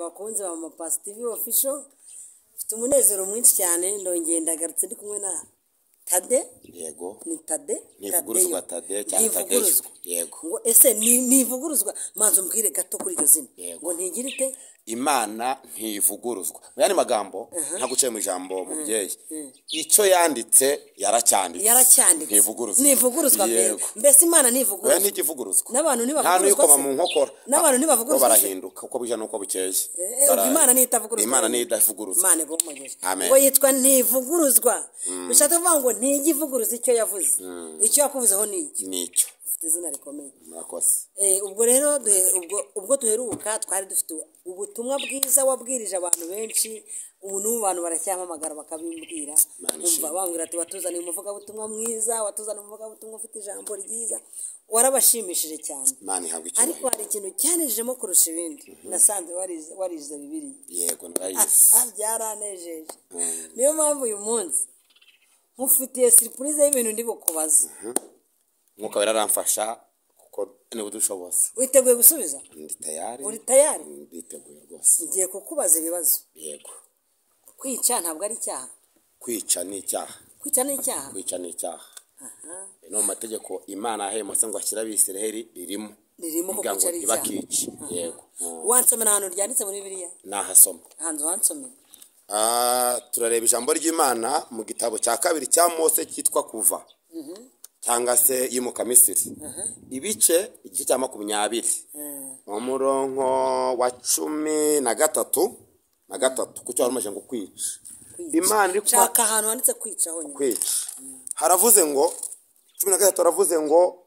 Bakunze ba Mama Pasi TV Official, mfite umunezero mwinshi cyane, ndongeye ndagarutse ndi kumwe na Tade. Yego. Ni Tade. Ntivuguruzwa Tade cyangwa Tadeyo. Ntivuguruzwa. Yego. Ngo ese ni ntivuguruzwa? Manza umbwire gato kuri iryo zina. Yego. Ngo ntigira ite? Imana ntivuguruzwa. Mu yandi magambo, ntaguciye mu ijambo mubyeyi, icyo yanditse yaracyanditse. Yaracyanditse. Ntivuguruzwa. Ntivuguruzwa mbere. Yego. Mbese Imana Oya, ntivuguruzwa. ntikivuguruzwa. N'abantu Nta ntibavuguruzwa n'uyikoma se? mu nkokora. N'abantu ntibavuguruzwa Bo se? barahinduka uko bwije n'uko bukeye. Ubwo Imana niyo itavuguruzwa. Imana niyo idavuguruzwa. Imana iguhe umugisha. Amen. Ngo yitwa ntivuguruzwa, bishatse kuvuga ngo ntijya ivuguruza icyo yavuze. Icyo yakuvuzeho ni iki? Nicyo. Ufite izina rikomeye. Murakoze. Ubwo rero ubwo duheruka twari dufite ubutumwa bwiza wabwirije abantu benshi. Ubu n'ubu abantu baracyampamagara bakabimbwira. Imana Umva, ishimwe. bambwira ati watuzaniye umuvugabutumwa mwiza, watuzaniye umuvugabutumwa ufite ijambo ryiza, warabashimishije cyane. Imana ihabwa Ariko icyubahiro. hari ikintu cyanejejemo kurusha ibindi, nasanze warize Bibiliya. Yego, narayizi. Byaranejeje. Niyo mpamvu uyu munsi nkufitiye surprise y'ibintu ndi bukubaze. Umwuka Wera aramfasha kuko niwe udushoboza. Witeguye gusubiza? Ndi tayari. Uri tayari? Nditeguye rwose. Ngiye kukubaza ibibazo. Yego. Kwica ntabwo ari icyaha? Kwica ni icyaha. Kwica ni icyaha? Kwica ni icyaha. No mu mategeko Imana yahaye Mose ngo ashyire Abisiraheli ririmo. Ririmo ko Kugira ngo kwica ari icyaha. ntibakice. Yego. Wansomera ahantu ryanditse muri Bibiliya? Nahasoma. Ahantu wansomera. Turareba ijambo ry'Imana mu gitabo cya kabiri cya Mose cyitwa Kuva cyangwa se Yimuka Misiri, igice cya 20, umurongo wa 13 na 3, kuko wari umaze ngo kwica. Imana iri kuba Shaka ahantu handitse kwica honyine. Kwica, haravuze ngo 13, haravuze ngo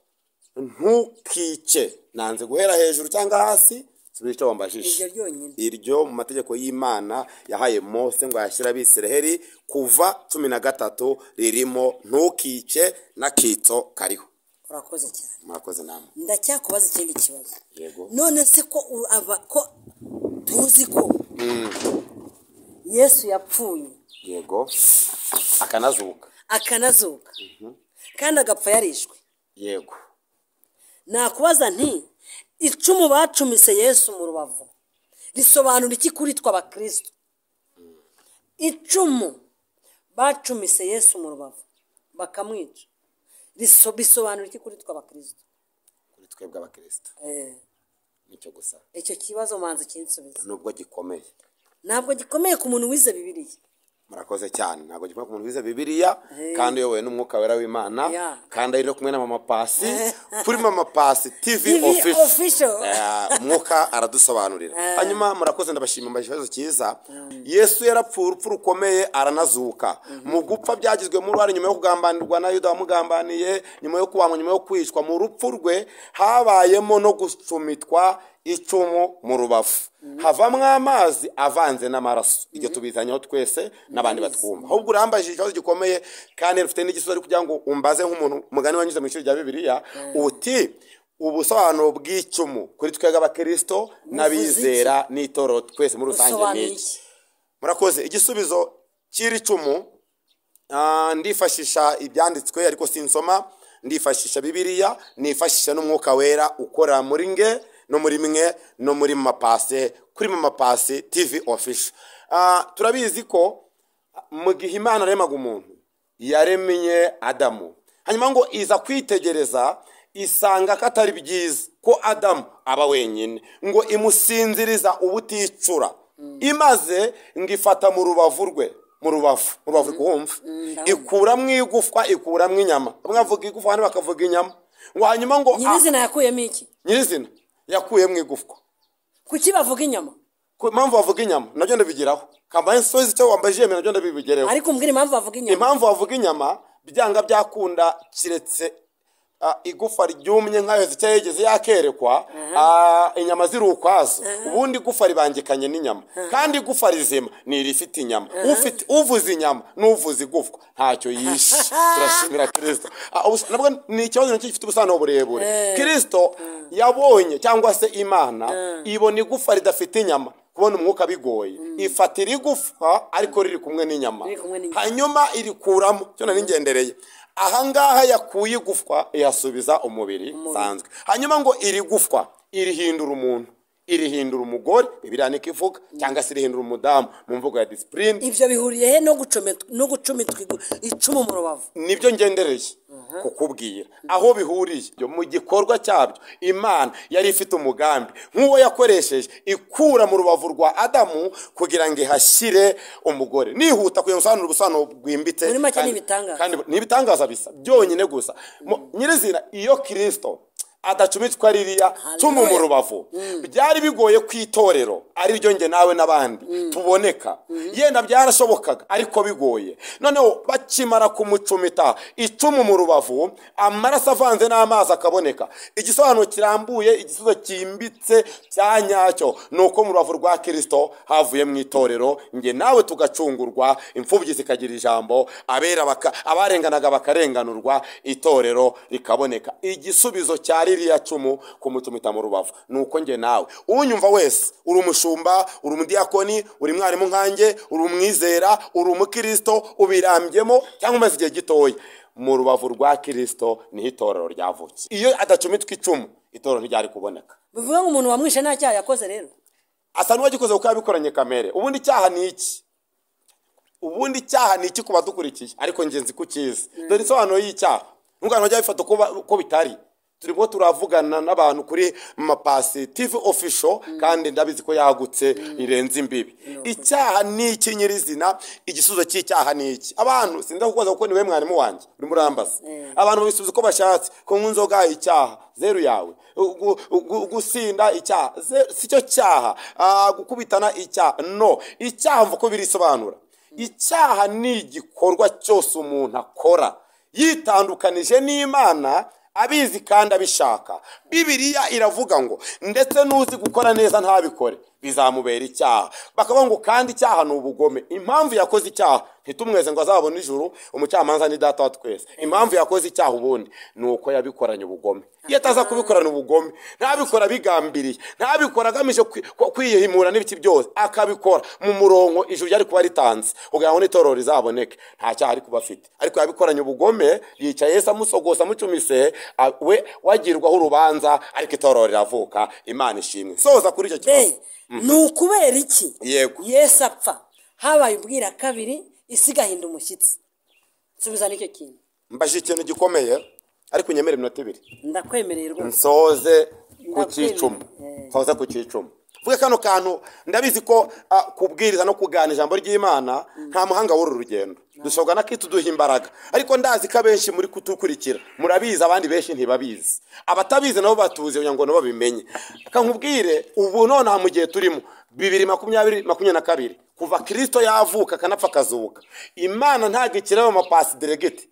ntukice. Nanze guhera hejuru cyangwa hasi, subira icyo wambajije. Iryo ryonyine. Iryo mu mategeko y'Imana yahaye Mose ngo ayashyire Abisiraheli, Kuva 13, ririmo ntukice, n'akitso kariho. Urakoze cyane. Murakoze namwe. Ndacyakubaza ikindi kibazo. Yego. None se ko ko tuzi ko Yesu yapfuye, Yego, akanazuka. Akanazuka, kandi agapfa yarishwe, Yego. nakubaza nti icumu bacumise Yesu mu rubavu risobanura iki kuri twe abakristo? Icumu bacumise Yesu mu rubavu bakamwica bisobanura iki kuri twe abakristo? Kuri twebwe abakristo? Nicyo gusa? Icyo kibazo manza kinsubiza. Nubwo gikomeye. Ntabwo gikomeye ku muntu wize Bibiliya. Murakoze cyane. Ntabwo gikomeye ku muntu wize Bibiliya kandi uyobowe n'Umwuka Wera w'Imana, kandi ari no kumwe na Mama Pasi kuri Mama Pasi TV TV Official. Official. Umwuka aradusobanurira. Hanyuma murakoze, ndabashima, mbaje ikibazo cyiza. Yesu yarapfuye urupfu rukomeye, aranazuka. Mu gupfa byagizwemo uruhare nyuma yo kugambanirwa na Yuda wamugambaniye, nyuma yo kubambwa, nyuma yo kwicwa. Mu rupfu rwe habayemo no gucumitwa icumu mu rubavu, havamwo amazi avanze n'amaraso. Ibyo tubizanyeho twese n'abandi batwumva. Ahubwo urambajije ikibazo gikomeye kandi rufite n'igisubizo, kugira ngo umbaze nk'umuntu mugani wanyuze mu ishuri rya Bibiliya, uti ubusobanuro bw'icumu kuri twebwe abakirisito n'abizera n'itorero twese muri rusange ni Busobanuye iki? iki? Murakoze. Igisubizo cy'iri cumu, ndifashisha ibyanditswe ariko sinsoma, ndifashisha Bibiliya, nifashisha n'Umwuka Wera ukora muri nge no muri mwe no muri Mama Pasi kuri Mama Pasi TV Official. Turabizi ko mu gihe Imana yaremaga umuntu, yaremye Adamu, hanyuma ngo iza kwitegereza isanga ko atari byiza ko Adamu aba wenyine, ngo imusinziriza ubuticura. Imaze ngo ifata mu rubavu rwe, mu rubavu rwumva, ikuramo igufwa, ikuramo inyama. Bamwe bavuga igufwa, abandi bakavuga inyama. Ngo hanyuma ngo Nyirizina yakuyemo iki? Nyirizina yakuyemo igufwa. Kuki bavuga inyama? Ku impamvu bavuga inyama nabyo ndabigeraho, kambaye nsozi icyo wambajije nabyo ndabibigereho. Ariko umbwire impamvu bavuga inyama. Impamvu bavuga inyama, byanga byakunda kiretse igufa ryumye nk'ayo Hezekiya yigeze yakerekwa, inyama ziri ukwazo. Ubundi igufa ribangikanye n'inyama, kandi igufa rizima ni irifite inyama. Ufite uvuze inyama n'uvuze igufwa ntacyo yishe. Turashimira Kirisito. Nabwo ni ikibazo nacyo gifite ubusobanuro burebure. Kirisito yabonye cyangwa se Imana ibona igufa ridafite inyama, kubona umwuka bigoye, ifatira igufa ariko riri kumwe n'inyama. Riri kumwe n'inyama. Hanyuma irikuramo. Cyo nari ngendereye ahangaha, yakuye igufwa ihasubiza umubiri usanzwe, hanyuma ngo iri gufwa irihindura umuntu. Irihindura umugore, Bibiliya niko ivuga, cyangwa se irihindura umudamu mu mvugo ya discipline. Ibyo bihuriye he no gucumitwa icumu mu rubavu? Nibyo ngendereye kukubwira aho bihuriye. Mu gikorwa cyabyo Imana yari ifite umugambi nk'uwo yakoresheje ikura mu rubavu rwa Adamu kugira ngo ihashyire umugore. Nihuta kugira ngo usobanure ubusobanuro bwimbitse, muri make ni ibitangaza bisa byonyine gusa. Nyirizina iyo Kristo adacumitwa ririya cumu mu rubavu, byari bigoye ku itorero ari ryo nge nawe n'abandi tuboneka. Yenda byarashobokaga ariko bigoye. Noneho bakimara kumucumita icumu mu rubavu, amaraso avanze n'amazi akaboneka. Igisobanuro kirambuye, igisubizo cyimbitse cya nyacyo ni uko mu rubavu rwa Kristo havuye mu itorero, nge nawe tugacungurwa, imfubyi zikagira ijambo, abera abarenganaga bakarenganurwa, itorero rikaboneka. Igisubizo cya ririya cumu kumucumita mu rubavu nuko nge nawe unyumva wese, uri umushumba, uri umudiyakoni, uri mwarimu nkanjye, uri umwizera, uri umukristo ubirambyemo cyangwa umaze igihe gitoya, mu rubavu rwa Kristo niho itorero ryavukiye. Iyo adacumitwa icumu, itorero ntiryari kuboneka. Bivuga ngo umuntu wamwishe nta cyaha yakoze rero, asa n'uwagikoze kuko yabikoranye kamere. Ubundi icyaha ni iki? Ubundi icyaha ni iki ku badukurikiye? Ariko ngenzi kukizi. Dore isobanuro y'icyaha, nubwo abantu bajya bifata uko bitari. Turimo turavugana n'abantu kuri Mapasi TV official, kandi ndabizi ko yagutse irenze imbibi. Icyaha ni iki nyirizina? Igisubizo cy'icyaha ni iki? Abantu sinza kukubaza kuko niwe mwarimu wanjye urimo urambaza. Abantu babisubiza uko bashatse. Kunywa inzoga icyaha, zeru yawe. Gusinda icyaha, si cyo cyaha. Gukubitana icyaha, no. Icyaha mvuko birisobanura. Icyaha ni igikorwa cyose umuntu akora yitandukanije n'Imana, abizi kandi abishaka. Bibiliya iravuga ngo ndetse n'uzi gukora neza ntabikore bizamubera icyaha. Bakavuga ngo kandi icyaha ni ubugome. Impamvu yakoze icyaha ntitumweze ngo azabone ijuru, umucamanza ni data wa twese. Impamvu yakoze icyaha ubundi ni uko yabikoranye ubugome. Iyo ataza kubikorana ubugome, ntabikora bigambiriye, ntabikora agamije kwiyihimura n'ibiki byose, akabikora mu murongo ijuru ryari kuba ritanze kugira ngo n'itorero rizaboneke, nta cyaha ari kuba afite. Ariko yabikoranye ubugome, yicaye Yesu amusogosa amucumise, we wagirwaho urubanza, ariko itorero riravuka. Imana ishimwe. Soza kuri icyo kibazo. Ni ukubera iki Yesu apfa habaye ubwira kabiri isi igahinda umushyitsi? Nsubiza n'icyo kintu. Mbajije ikintu gikomeye, ariko unyemere iminota ibiri. Ndakwemereye rwose. Nsoze ku cyicuma. Nsoze ku cyicuma. Vuga kano kantu, ndabizi ko kubwiriza no kugana ijambo ry'Imana nta muhanga w'uru rugendo. Dushobora nakituduha imbaraga, ariko ndazi ko abenshi muri kutukurikira murabizi, abandi benshi ntibabizi. Abatabizi nabo batuzi kugira ngo nabo babimenye. Kankubwire ubu none mu gihe turimo 2022 kuva Kristo yavuka akanapfa akazuka, Imana ntago ikireba Mapasi delegate,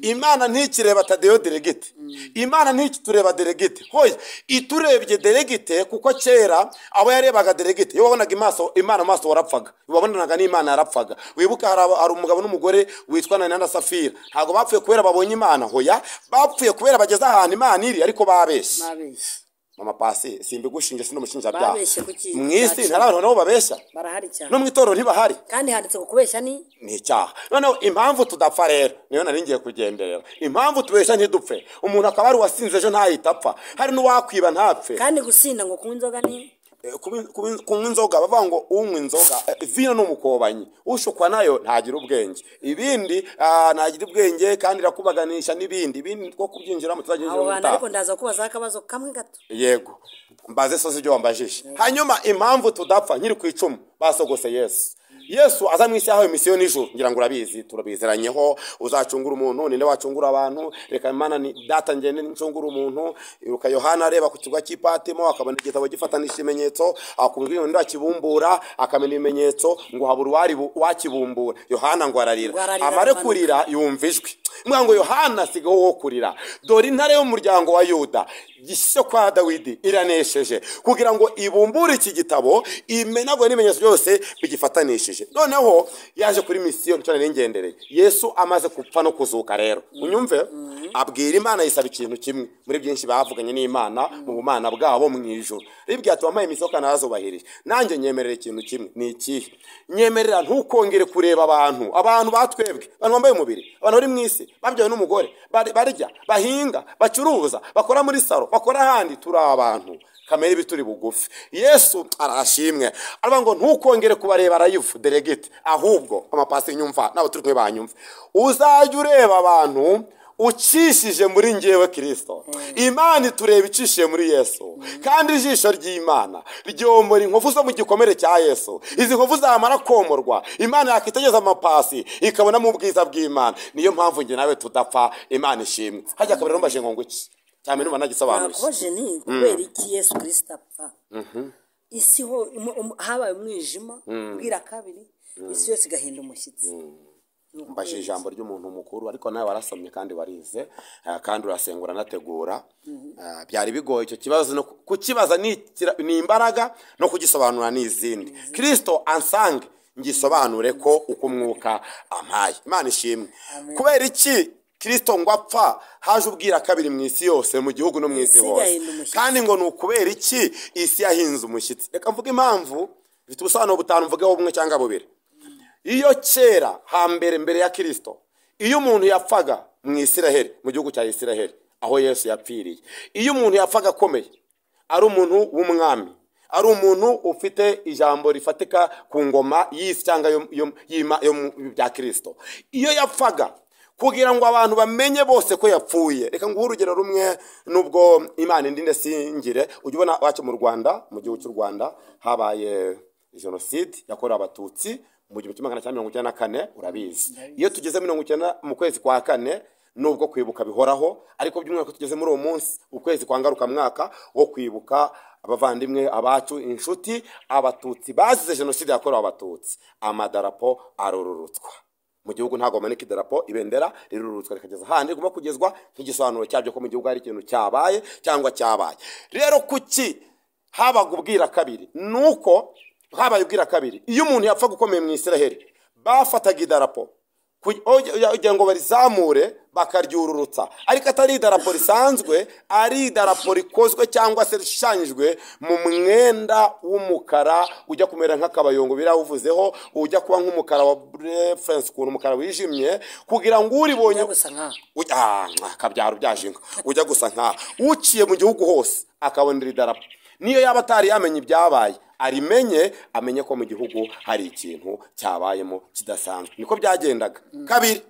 Imana ntikireba Tadeyo delegate, Imana ntikitureba delegate. Hoya iturebye delegate, kuko kera abo yarebaga delegate, iyo wabonaga Imana maso warapfaga, wabonaga n'Imana yarapfaga. Wibuka hari umugabo n'umugore witwa Ananiya na Safira, ntago bapfuye kubera babonye Imana, hoya bapfuye kubera bageze ahantu Imana iri, ariko babeshye. Mama Pasi simbigushinje, sino mushinja byaha. Mu isi ntari abantu nabo babeshya, no mu itorero ntibahari, kandi handitse ko kubeshya ni icyaha. Noneho impamvu tudapfa rero niyo nari ngiye kugenderera. Impamvu tubeshya ntidupfe, umuntu akaba ari uwasinze ejo ntahita apfa, hari n'uwakwiba ntapfe. Kandi gusinda ngo kunywa inzoga ni kunywa inzoga, bavuga ngo unywa inzoga vino ni umukobanyi, ushukwa nayo ntagira ubwenge, ibindi ntagira ubwenge kandi irakubaganisha n'ibindi, ibindi two kubyinjiramo tuzabyinjiramo utaha. Ariko ndaza kubaza akabazo kamwe gato. Yego, mbaze soze ibyo wambajije. Hanyuma impamvu tudapfa, nkiri ku icumu basogose Yesu. Yesu aza mu isi yahawe misiyo n'ijuru, ngira ngo urabizi, turabizeranyeho. Uzacungura umuntu, ninde wacungura abantu? Reka Imana ni data ngende ncungura umuntu. Iruka Yohana areba ku kirwa cy'Ipatimo akabona igitabo gifatanije ikimenyetso, akumva ninde wakibumbura, akamenya ibimenyetso ngo habura uwari wakibumbura. Yohana ngo ararira, amare kurira yumva ijwi mwa ngo Yohana sigaho wo kurira, dore intare y'umuryango wa Yuda gishyo kwa Dawidi iranesheje, kugira ngo ibumbure iki gitabo imenagwe n'ibimenyetso byose bigifatanishije. Noneho yaje kuri misiyo nicyo nari ngendereye. Yesu amaze gupfa no kuzuka rero, unyumve, Abwira Imana, yisaba ikintu kimwe muri byinshi bavuganye n'Imana mu bumana bwabo mu ijuru. Ribwira ati: "Wampaye mission narazubahirije, nanjye nyemerera ikintu kimwe." Ni ikihe? "Nyemerera ntukongere kureba abantu, abantu batwebwe, abantu bambaye umubiri, abantu bari mu isi, babyawe n'umugore, barya, bahinga, bacuruza, bakora muri salon, bakora ahandi. Turi abantu kamere iba turi bugufi." Yesu arashimwe. Aravuga ngo ntukongere kubareba live direct, ahubwo amapasi nyumva nabo turi kumwe banyumva, uzajya ureba abantu ucishije muri ngewe Kirisito. Imana itureba icishije muri Yesu, kandi ijisho ry'Imana ryomora inkovu zo mu gikomere cya Yesu. Izi nkovu zamara komorwa, Imana yakitegereza amapasi ikabonamo ubwiza bw'Imana. Niyo mpamvu njye nawe tudapfa. Imana ishimwe. Hajya kabiri numbaje ngo iki cyane numva nagisobanuye. Nakubaje ni kubera iki Yesu Kirisito apfa, isi ho habaye umwijima bwira kabiri, isi yose igahinda umushyitsi? Mbajije ijambo ry'umuntu mukuru, ariko nawe warasomye kandi warize, kandi urasenga, uranategura. Byari bigoye icyo kibazo no kukibaza ni imbaraga, no kugisobanura ni izindi. Kirisito ansange ngisobanure ko uko umwuka ampaye. Imana ishimwe. Kubera iki Kirisito ngo apfa haje ubwira kabiri mu isi yose, mu gihugu no mu isi Isi hose? igahinda umushyitsi. Kandi ngo ni ukubera iki isi yahinze umushyitsi? Reka mvuge impamvu. Bifite ubusobanuro butanu, mvugeho bumwe cyangwa bubiri. Iyo kera hambere, mbere ya Kirisito, iyo umuntu yapfaga mu Isiraheli, mu gihugu cya Isiraheli aho Yesu yapfiriye, iyo umuntu yapfaga akomeye, ari umuntu w'umwami, ari umuntu ufite ijambo rifatika ku ngoma y'isi cyangwa yo mu bya Kirisito, iyo yapfaga, kugira ngo abantu bamenye bose ko yapfuye. Reka nguhe urugero rumwe, nubwo Imana indinde singire. Ujya ubona iwacu mu Rwanda, mu gihugu cy'u Rwanda, habaye jenoside yakorewe Abatutsi mu 1994, urabizi. Iyo tugeze 90 mu kwezi kwa kane, nubwo kwibuka bihoraho, ariko by'umwihariko tugeze muri uwo munsi, ukwezi kwa ngarukamwaka wo kwibuka abavandimwe, abacu, inshuti, Abatutsi bazize jenoside yakorewe Abatutsi, amadarapo arururutswa mu gihugu. Ntabwo bamanika idarapo, ibendera rirurutswa rikageza ahandi rigomba kugezwa, nk'igisobanuro cyabyo ko mu gihugu hari ikintu cyabaye cyangwa cyabaye. Rero kuki habaga ubwira kabiri? Nuko habaye ubwira kabiri, iyo umuntu yapfaga ukomeye mu Isiraheli, bafataga idarapo kugira ngo barizamure, bakaryururutsa, ariko atari idarapo risanzwe, ari idarapo rikozwe cyangwa se rishushanyijwe mu mwenda w'umukara ujya kumera nk'akabayongo, birawuvuzeho, ujya kuba nk'umukara wa reference, ukuntu umukara wijimye, kugira ngo uribonye Ujya gusa nkaho. Kabyaro byaje inka ujya gusa nkaho, uciye mu gihugu hose akabonera idarapo, niyo yaba atari yamenye ibyabaye, arimenye, amenye ko mu gihugu hari ikintu cyabayemo kidasanzwe. Niko byagendaga. Kabiri,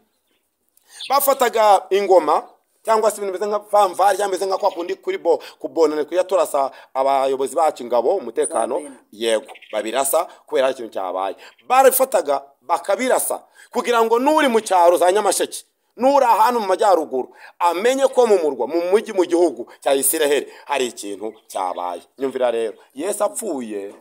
bafataga ingoma cyangwa se ibintu bimeze nka fanfare, cyangwa bimeze nka kwa kundi kuri bo kubonane kujya turasa abayobozi bacu, ingabo, umutekano. Za Yego, babirasa kubera hari ikintu cyabaye. Barabifataga bakabirasa kugira ngo n'uri mu cyaro za Nyamasheke, n'uri ahantu mu majyaruguru, amenye ko mu murwa, mu mujyi, mu gihugu cya Isiraheli hari ikintu cyabaye. Nyumvira rero, Yesu apfuye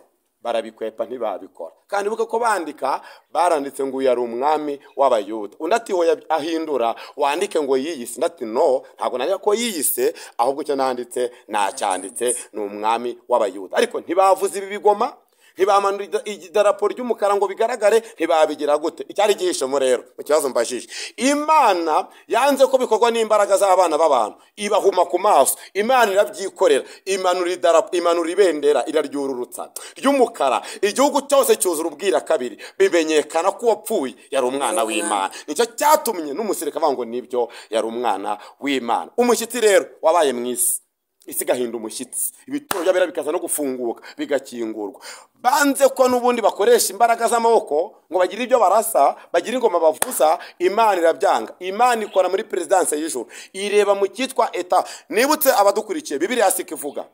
barabikwepa, ntibabikora. Kandi ibuke ko bandika, baranditse ngo uyu yari umwami w'Abayuda. Undi ati: "Hoya, ahindura wandike ngo yiyise." Undi ati: "No, ntabwo nandika ko yiyise, ahubwo icyo nanditse nacyanditse, ni umwami w'Abayuda." Ariko ntibavuze ibi bigoma, ntibamanura idarapo ry'umukara ngo bigaragare, ntibabigira gute. Icyari gihishemo rero mu kibazo mbajije, Imana yanze ko bikorwa n'imbaraga z'abana b'abantu, ibahuma ku maso. Imana irabyikorera, imanura idarapo, imanura ibendera, iraryururutsa ry'umukara, igihugu cyose cyuzura ubwira kabiri, bimenyekana ko uwapfuye yari umwana w'Imana. Nicyo cyatumye n'umusirikare avuga ngo nibyo, yari umwana w'Imana. Umushyitsi rero wabaye mu isi, isi igahinda umushyitsi, ibituro by'abera bikaza no gufunguka, bigakingurwa. Banze ko n'ubundi bakoresha imbaraga z'amaboko ngo bagire ibyo barasa, bagire ingoma bavuza, Imana irabyanga. Imana ikora muri perezidanse y'ijuru, ireba mu cyitwa état. Nibutse abadukurikiye, Bibiliya siko ivuga.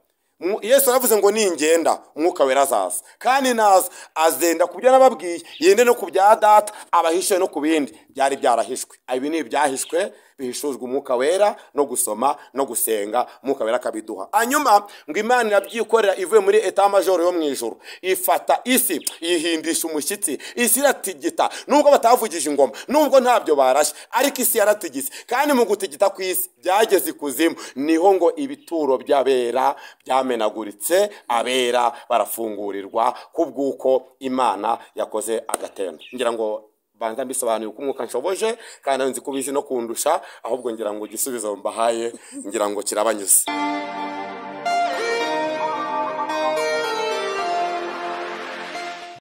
Yesu yaravuze ngo ningenda Umwuka Wera azaza, kandi naza azenda ku byo nababwiye, yende no ku bya Data, abahishe no ku bindi byari byarahishwe. Ibi ni ibyahishwe bihishujwe Umwuka Wera no gusoma no gusenga, Umwuka Wera akabiduha. Hanyuma ngo Imana irabyikorera, ivuye muri état-major yo mu ijuru, ifata isi yihindisha umushyitsi, isi iratigita. Nubwo batavugije ingoma, nubwo ntabyo barashe, ariko isi yaratigise. Kandi mu gutigita kw'isi byageze ikuzimu, niho ngo ibituro by'abera byamenaguritse, abera barafungurirwa kubw'uko Imana yakoze agatendo. Ngira ngo Banza mbisobanuye uko umwuka nshoboje, kandi nzi ko ubizi no kundusha, ahubwo ngira ngo igisubizo mbahaye ngira ngo kirabanyuze.